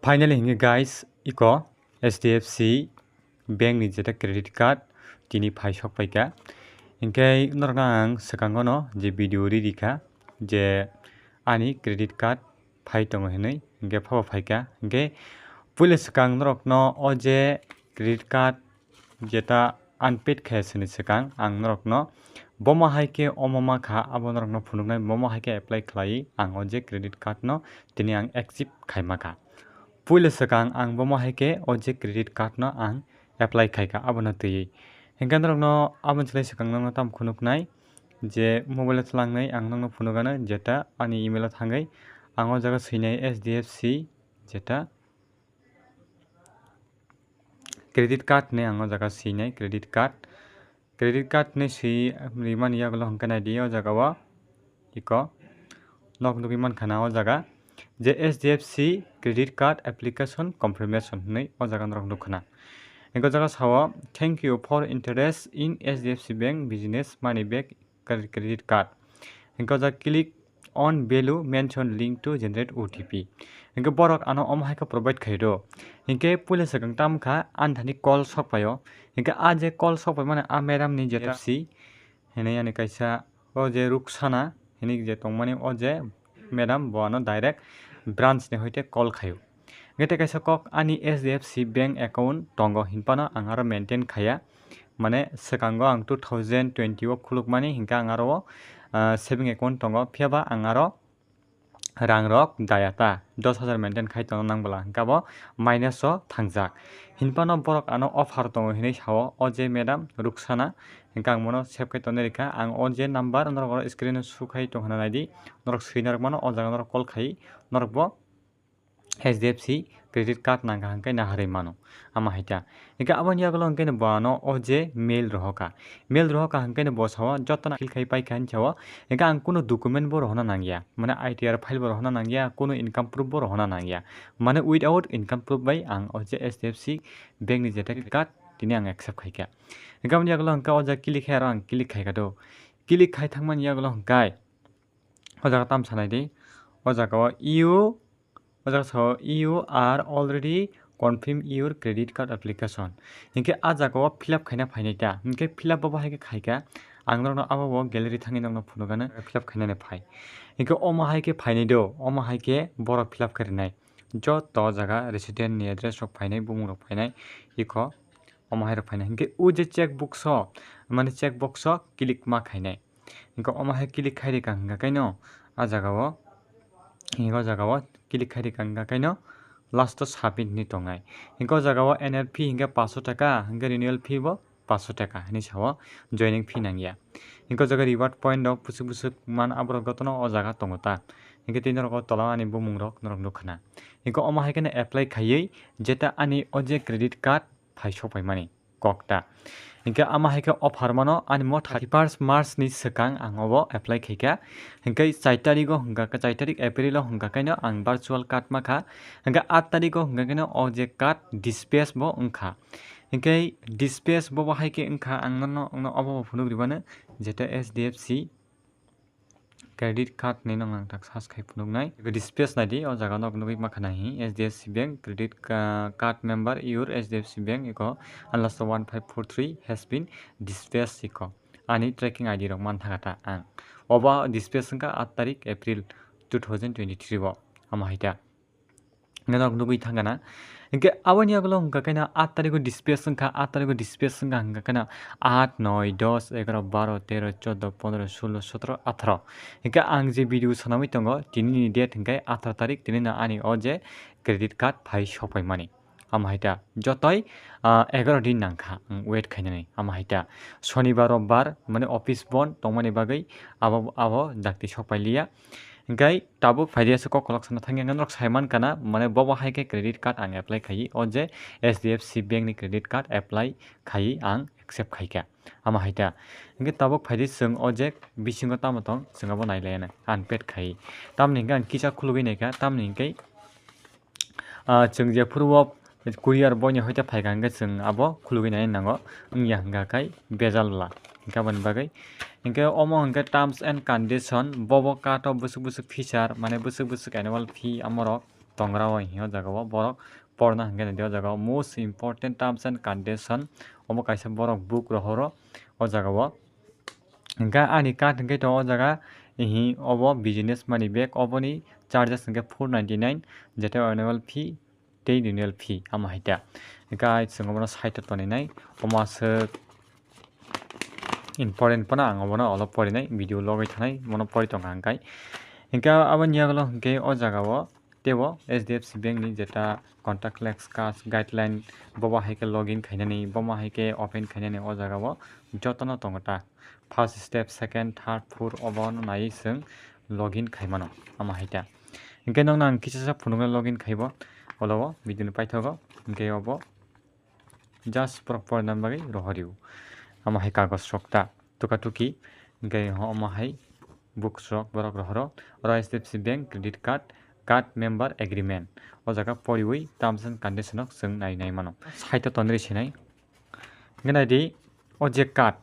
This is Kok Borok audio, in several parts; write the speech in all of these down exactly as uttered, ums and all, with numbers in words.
Finally hingke guys, iko H D F C bank ni jeta credit card tini phai sok paikha. Hingke norokno ang swkango no je video ri rikha je ani credit card phai tongo hinui, hingke phabo phaikha. Hingke puila swkang norokno o je credit card jeta unpaid khe sini swkang ang norokno bomo hai khe omo ma kha, abo norokno phunuknai bomo hai khe apply khlai ang o je credit card no tini ang accept khai ma kha. Puila swkang ang bomo hai khe o je credit card no ang apply khai kha abono twiwi. Hingke norokno aboni slai swkang norokno tam phunuknai je mobile o tlangnai ang norokno phunukgano jeta ani email o thangwi ang o jaga swinai H D F C jeta credit card hinwi ang o jaga swinai credit card. Credit card hinwi swi rimani yagulo hwnkhe naidi o jaga o iko nok nugwi mankha na o jaga je H D F C credit card application confirmation hinwi o jaga norok nukha na. Hwnkhe o jaga sao, "Thank you for interest in H D F C Bank business money back cre-, credit card." Hwnkhe o jaga click on value mention link to generate O T P. Hwnkhe borok ano omo hai khe provide khai do. Hwnkhe puila swkang tam kha ani thani call sok paio. Hwnkhe a je call sok pai mani a madam ni je H D F C hinwi ani kaisa o je Ruksana hinwi je tongmani o je madam bo ano direct branch ni hoite call khaio. Hwnkhe tei kaisa kok ani H D F C bank account tongo hinphano ang aro maintain khaiya. Mane swkango ang two thousand twenty o khulukmani hwnkhe ang aro o, ah, saving account tongo, phiyaba ang aro rangrok daya ta dos hajar maintain khai tongna nang bwla hwnkhe abo minus o thangjak. Hinphano borok ano offer tongo hinwi sao, o je madam Ruksana, hwnkhe ang bono save khai tongna rikha. Ang o je number norok oro screen o show khai tongkhana naidi, norok swi narwkmano o jaga norok call khai norok bo H D F C credit card nangkha hwnkhe naharwi mano, ama hai ta. Hwnkhe aboni yagulo hwnkhe bo ano o je mail rohorkha, mail rohorkha hwnkhe bo sao jotono fill khai paikha hinwi sao, hwnkhe ang kunu document bo rohorna nangya, mane I T R file bo rohorna nangya, kunu income proof bo rohorna nangya, mane without income proof bai ang o je H D F C bank ni je credit card tini ang accept khaikha. Hwnkhe aboni yagulo hwnkhe o jaga click khai aro ang click khaikha do, click khai thangmani yagulo hwnkhe o jaga tamo sanai di, o jaga o you, o jaga sao, "You are already confirm your credit card application." Hinkhe a jaga o fill up khaina phainai ta, hinkhe fill up bo bahai khe khaikha. Ang norokno abo bo gallery thangwi norokno phunukgano fill up khainani phai. Hinkhe omo hai khe phainai do, omo hai khe borok fill up kharinai. Joto jaga resident ni address rok phainai, bumung rok phainai, ikho omo hai rok phainai. Hinkhe o je check box o, mane check box o click ma khainai. Hinkhe omo hai click khai rikha hwnkha khe no, a jaga o, hinkhe o jaga o click khai rikha hwnkha khe no, last o submit hinwi tongnai. Hinkhe o jaga o annual fee hinkhe paanch sho taka, hinkhe renewal fee bo paanch sho taka hinwi sao, joining fee nangya. Hinkhe o jaga reward point rok bwswk bwswk man aborok jotono o jaga tongo ta. Hinkhe tei norok o tola o ani bumung rok norok nukha na. Hinkhe omo hai kheno apply khaiwi jeta ani o je credit card phai sok paimani kok ta. Hinkhe ama hai khe offer mano ani mo thirty first March ni swkang ang obo apply khaikha. Hinkhe char tarik o hwnkha khe, char tarik April o hwnkha khe no ang virtual card ma kha. Hinkhe aat tarik o hwnkha khe no o je card dispatch bo wngkha. Hinkhe dispatch bo bahai khe wngkha ang nono, nono obo bo phunuk ribano jeta H D F C credit card ni no ang tak search khai phunuknai. Eko dispatch naidi, o jaga nok nugwi ma khana hi H D F C Bank credit ca-, card member your H D F C Bank eko, and last one five four three has been dispatched eko. Ani tracking I D rok man thangkha ta ang. Obo dispatch wngkha aat tarik April two thousand twenty-three o. Ama hai ta. Hingke norok nugwi thangkha na. Hingke aboni yagulo hingka khe na aat tarikgo dispatch wngkha, aat tarikgo dispatch wngkha hingka khe na aat, noi, dos, egaroh, baroh, teroh, chouddoh, pondroh, suloh, sotoroh, atharo. Hingke ang je video swnamwi tongo, tini ni date hingke atharo tarik, tini no ani o je credit card phai sokphaimani. Ama hai ta jotoi, ah, egaroh din nangkha ang wait khainani. Ama hai ta sonibar, robbar mane office bon tongmani bagwi abo, abo dakti sokpai liya. Hingke tabuk phaidi aswk kok kolok sana thangya hingke norok saiman kana, mane bobo hai khe credit card ang apply khaiwi, o je H D F C bank ni credit card apply khaiwi ang accept khaikha. Ama hai ta. Hingke tabuk phaidi chwng o je bisingo tamo tong, chwng abo nailaina unpaid khaiwi. Tamni hingke ang kisa khulugwi naikha, tamni hingke, ah, chwng jephuru o courier boy ni hoite phaikha hingke chwng abo khulugwi nai nango, wngya hingka khai bejal bwla. Hingke aboni bagwi hingke omo hingke terms and condition, bobo card o bwswk bwswk feature, mane bwswk bwswk annual fee amorok tongra o, hinkhe o jaga o borok porna hinkhe naidi o jaga o most important terms and condition, omo kaisa borok book rohoro o jaga o. Hinkhe ani card hinkhe to o jaga, hi, obo business money bag, oboni charges hinkhe four ninety nine, jeta annual fee tei renewal fee, amo hai ta. Hinkhe chwng obono side o toninai, omo aswk important phano ang obono olo porinai, video logwi thanai, bono pori tongkha hinkhe. Hinkhe aboni yagulo hinkhe o jaga o teibo H D F C Bank ni jeta contactless cash guideline, bobo hai khe login khainani, bomo hai khe open khainani o jaga o jotono tongo ta. First step, second, third, fourth obono naiwi chwng login khaimano, amo hai ta. Hinkhe nokno ang kisa sa phunuknai login khaibo, olo o video ni paithago, hinkhe obo just borok porina bagwi rohoryo. Amo hai kagoj rok ta tuka tuki, hinkhe omo hai books rok borok rohoro, oro H D F C Bank credit card, card member agreement, o jaga poriwi terms and condition rok chwng nai nai mano. Side o tonwi sinai. Hinkhe naidi, o je card,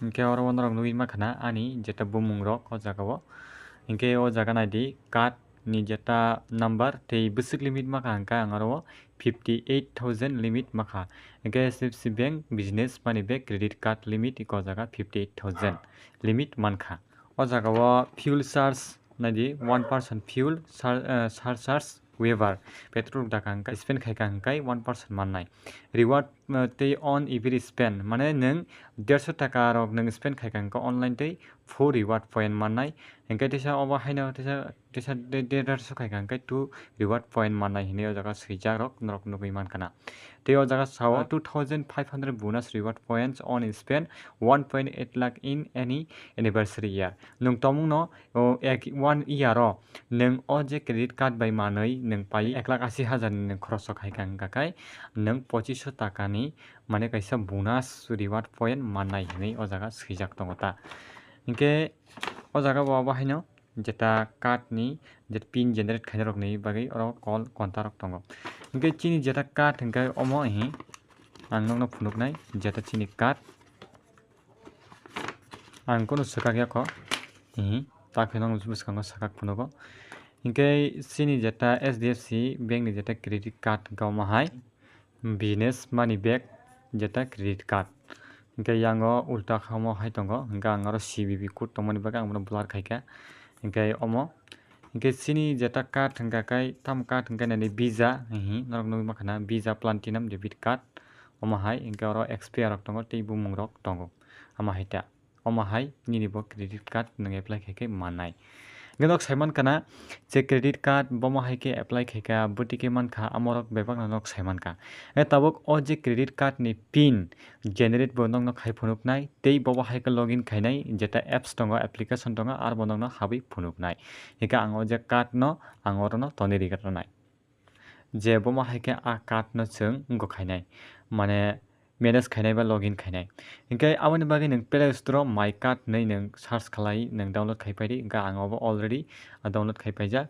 hinkhe oro o norok nugwi mankha na ani jeta bumung rok o jaga o. Hinkhe o jaga naidi card ni jeta number tei bwswk limit mankha hinkhe ang oro o fifty eight thousand limit mankha. Hinkhe H D F C Bank business money bag credit card limit iko jaga fifty eight thousand limit mankha. O jaga o fuel charge naidi one percent fuel sar-, eh, surcharge waiver, petrol dakha hinkhe spend khaikha hinkhe one percent mannai. Reward, eh, tei on every spend, mane nwng derso taka rok nwng spend khaikha hinkhe online tei four reward point mannai. Hinkhe teisa obo haino teisa, teisa de-, de-, derso khaikha hinkhe two reward point mannai hinwi o jaga swijak rok norok nugwi mankha na. Tei o jaga sao two thousand five hundred bonus reward points on spend one point eight lakh in any anniversary year. Nwng tongmungno o ek, one year o nwng o je credit card bai manwi nwng pai ek lakh asi hajar ni nwng khoroso khaikha hinkha khai nwng pochiso taka ni mane kaisa bonus reward point mannai hinwi o jaga swijak tongo ta. Hinkhe o jaga bo abo haino jeta card ni je pin generate khaina rok ni bagwi oro call konta rok tongo. Hinkhe chini jeta card hinkhe omo hi ang nokno phunuknai jeta chini card. Ang kunu swkak ya kho. Hihi. Ta khe nokni bwskango swkak phunugo. Hinkhe chini jeta H D F C bank ni jeta credit card hinkhe omo hai business money bag jeta credit card. Hinkhe yango ulta kha omo hai tongo. Hinkhe ang oro C V V code tongmani bagwi ang bono blur khaikha. Hinkhe omo. Hinkhe chini jeta card hinkha khe, tamo card hinkhe nini Visa, hihi, norok nugwi mankha na Visa Platinum debit card. Omo hai, hinkhe oro expire rok tongo, tei bumung rok tongo. Omo hai ta. Omo hai nini bo credit card nwng apply khai khe mannai. Hinkhe nok sai mankha na, je credit card bomo hai khe apply khai kha, bwtwi khe mankha, amorok bebak no nok sai mankha. E tabuk o je credit card ni pin generate bo nokno khai phunuknai, tei bobo hai khe login khainai, jeta apps tongo, application tongo, arbo nokno habwi phunuknai. Hinkhe ang o je card no ang orono tonwi rigatnai. Je bomo hai khe a card no chwng wngkha khainai, mane manage khainai ba login khainai. Hinkhe aboni bagwi nwng Play Store o My Card hinwi nwng search khlai nwng download khai paidi, hinkhe ang obo already download khai paijak.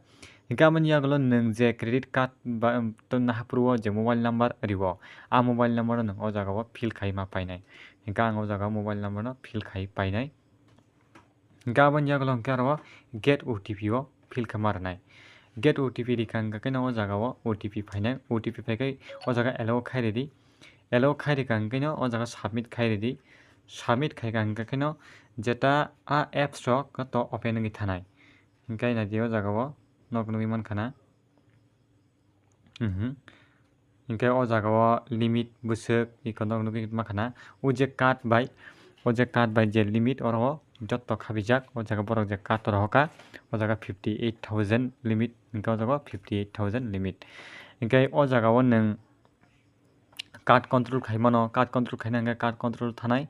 Hinkhe aboni yagulo nwng je credit card ba, um, to nahaphuru o je mobile number rio, a mobile number no nwng o jaga o fill khai ma painai. Hinkhe ang o jaga o mobile number no fill khai painai. Hinkhe aboni yagulo hinkhe aro get O T P o fill khe ma rwnai. Get O T P rikha hinkhe no o jaga o O T P phainai. O T P phaikhai o jaga allow khai ridi. Allow khai rikha hinkhe no o jaga submit khai ridi. Submit khaikha hinkhe no jeta a apps rok to open wngwi thanai. Hinkhe naidi o jaga o nok nugwi mankha na. Mhm. Hinkhe o jaga o limit bwswk iko nok nugwi mankha na. O je card bai, o je card bai je limit oro o jotto khabijak. O jaga borok je card rohorkha, o jaga fifty eight thousand limit, hinkhe o jaga o fifty eight thousand limit. Hinkhe o jaga o nwng card control khai mano, card control khaina hinkhe card control thanai.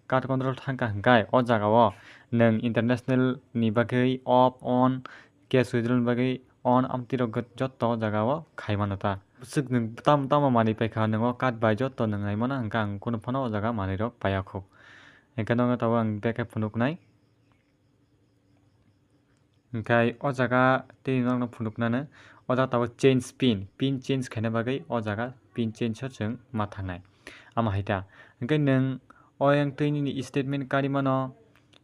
Card control thangkha hinkhe o jaga o nwng international ni bagwi off, on, cash withdrawal ni bagwi on, amtwi rok jotto o jaga o khai mano ta. Bwswk nwng tam, tamo manwi paikha nwng o card bai jotto nwng nai mano, hinkhe ang kunu phano o jaga manwi rok paiya kho. Hinkhe nokno tabuk ang back khe phunuknai. Hinkhe o jaga tei nokno phunuknano, o jaga tabuk change pin, pin change khaina bagwi o jaga pin change o chwng ma thangnai. Amo hai ta. Hinkhe nwng o yang twi nini statement kari mano,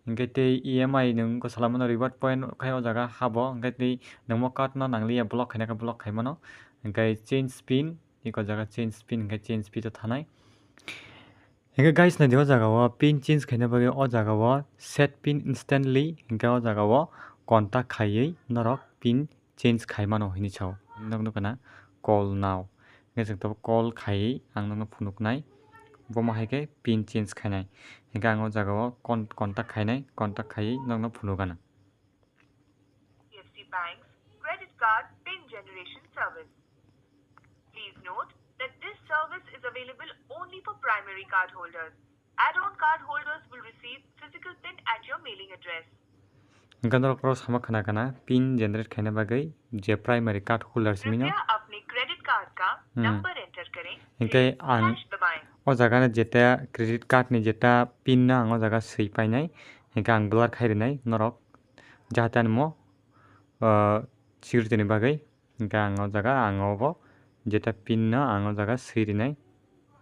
Hingke tei E M I nwng ko salamano reward point khai o jaga habo, hingke tei nwngmo card no nangliya block khaina khe block khaimano, hingke change pin, iko jaga change pin, hingke change pin to thanai. Hingke guys, naidi o jaga o pin change khaina bagwi o jaga o set pin instantly, hingke o jaga o contact khaiwi norok pin change khaimano hinwi sao. Nok nukana call now. Hingke chwng tabuk call khaiwi ang nokno phunuknai. Bomo hai khe pin change khainai. Hingke ang o jaga o con-, contact khainai, contact khaiwi nokno phunukana. H D F C Bank's credit card pin generation service. Please note that this service is available only for primary card holders. Add-on card holders will receive physical pin at your mailing address. Hingke norok oro sama khna kana pin generate khaina bagwi je primary card holder simi no. कृपया अपने credit card का Hmm. Number enter करें, Hingke फिर ang hash दबाएं। O jaga ni jeta credit card ni jeta pin no ang o jaga swi painai. Hingke ang blur khai rinai norok jahate ani mo, ah, security ni bagwi. Hingke ang o jaga ang obo jeta pin no ang o jaga swi rinai.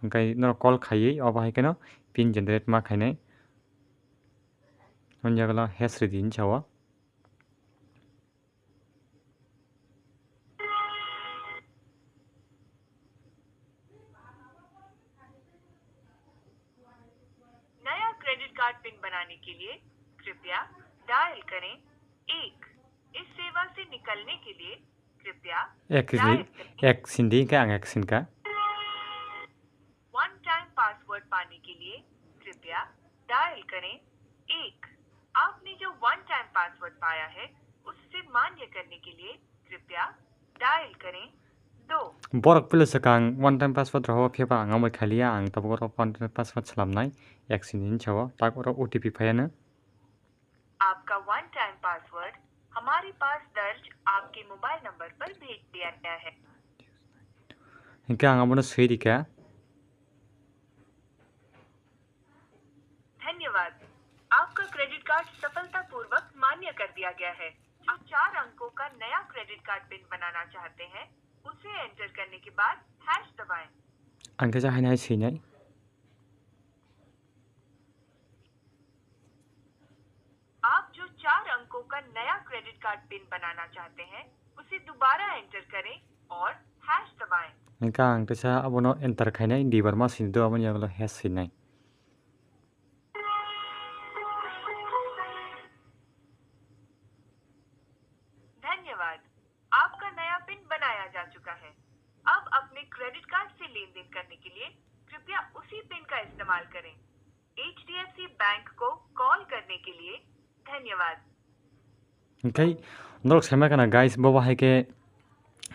Hingke norok call khaiwi obo hai kheno pin generate ma khainai. Hwnjagalo hash ridi hinwi sao. नया credit card pin बनाने के लिए कृपया डायल करें एक। इस सेवा से निकलने के लिए कृपया Ek डायल khe, करें। Ek sindi hingke ang ek sinkha. One time password पाने के लिए कृपया डायल करें एक। आपने जो वन टाइम पासवर्ड पाया है, उससे मान्य करने के लिए कृपया डायल करें दो। Borok pila swkang one time password rok phiyaba ang amai khaliya, ang tabuk oro one time password slamnai ek sini hinwi sao, tak oro O T P phaiya no. आपका वन टाइम पासवर्ड हमारे पास दर्ज आपके mobile number पर भेज दिया गया है। Hingke ang abono swi rikha. धन्यवाद, आपका क्रेडिट कार्ड सफलतापूर्वक मान्य कर दिया गया है। आप चार अंकों का नया क्रेडिट कार्ड पिन बनाना चाहते हैं, उसे एंटर करने के बाद हैश दबाएं। Ang khe cha haino hai swinai. आप जो चार अंकों का नया क्रेडिट कार्ड पिन बनाना चाहते हैं, उसे दोबारा एंटर करें और हैश दबाएं। Hingke ang teisa abono enter khainai, duibar ma sini do, aboni yagulo hash swinai. धन्यवाद, आपका नया पिन बनाया जा चुका है। अब अपने क्रेडिट कार्ड से लेन देन करने के लिए कृपया उसी पिन का इस्तेमाल करें। H D F C bank को कॉल करने के लिए धन्यवाद। Hingke norok saima kana guys, bobo hai khe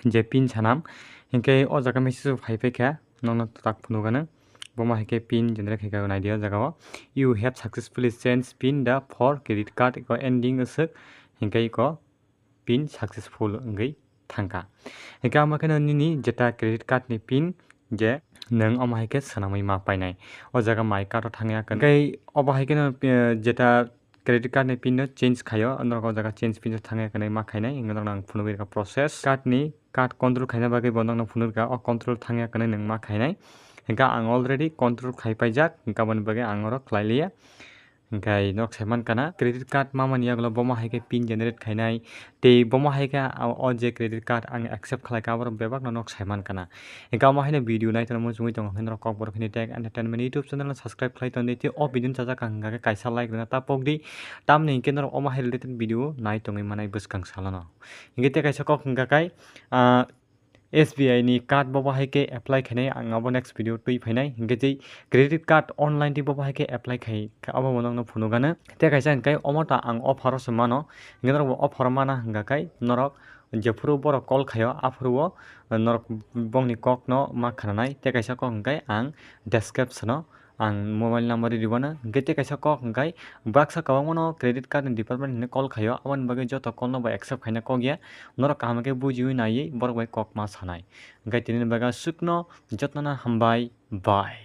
je pin sanam, hingke o jaga message phai phai kha, nokno tak phunukgano, bomo hai khe pin generate khai kha naidi o jaga o, "You have successfully changed pin the for credit card," iko ending aswk, hingke iko pin successful wngwi thangkha. Hingke amo kheno nini jeta credit card ni pin je nwng omo hai khe swnamwi ma painai. O jaga my card o thangya hwnkhe obo hai kheno, eh, jeta credit card ni pin no change khaio, norok o jaga change pin o thangya hwnwi ma khainai, hingke norokno ang phunugwi rwkha process. Card ni card control khaina bagwi bo nokno phunukha, o control thangya hwnwi nwng ma khainai. Hingke ang already control khai paijak, hingke aboni bagwi ang oro khlai liya. Hingke norok sai mankha na, credit card ma mani yagulo bomo hai khe pin generate khainai, tei bomo hai khe o, o je credit card ang accept khlai kha, aborok bebak no norok sai mankha na. Hingke omo haino video nai tongna muchungwi tongo hwnwi norok Kokborok hwnwi tag entertainment YouTube channel no subscribe khlai tongdi, tei o video no chajak ang hingka khe kaisa like rwna ta pokdi, tamni hingke norok omo hai related video nai tongwi manai bwskang salono. Hingke tei kaisa kok hingka khe, ah, S B I ni card bobo hai khe apply khainai, ang abo next video twi phainai. Hingke tei credit card online twi bobo hai khe apply khai kha, abo bo nokno phunukgano. Tei kaisa hingke omo ta ang offer o se mano, hingke norok bo offer o mana hingka khe norok jephuru borok call khaio, aphuru o norok bongni kokno ma khnanai. Tei kaisa kok hingke ang description o ang mobile number rwibano, hingke tei kaisa kok hingke baksa kwbangmano credit card ni department hwnwi call khaio, aboni bagwi joto call no bo accept khaina kok ya, norok kaham khe bujiwi naiwi borok bai kok ma sanai. Hingke tini bagwi aswkno, jotno no hambai, bye.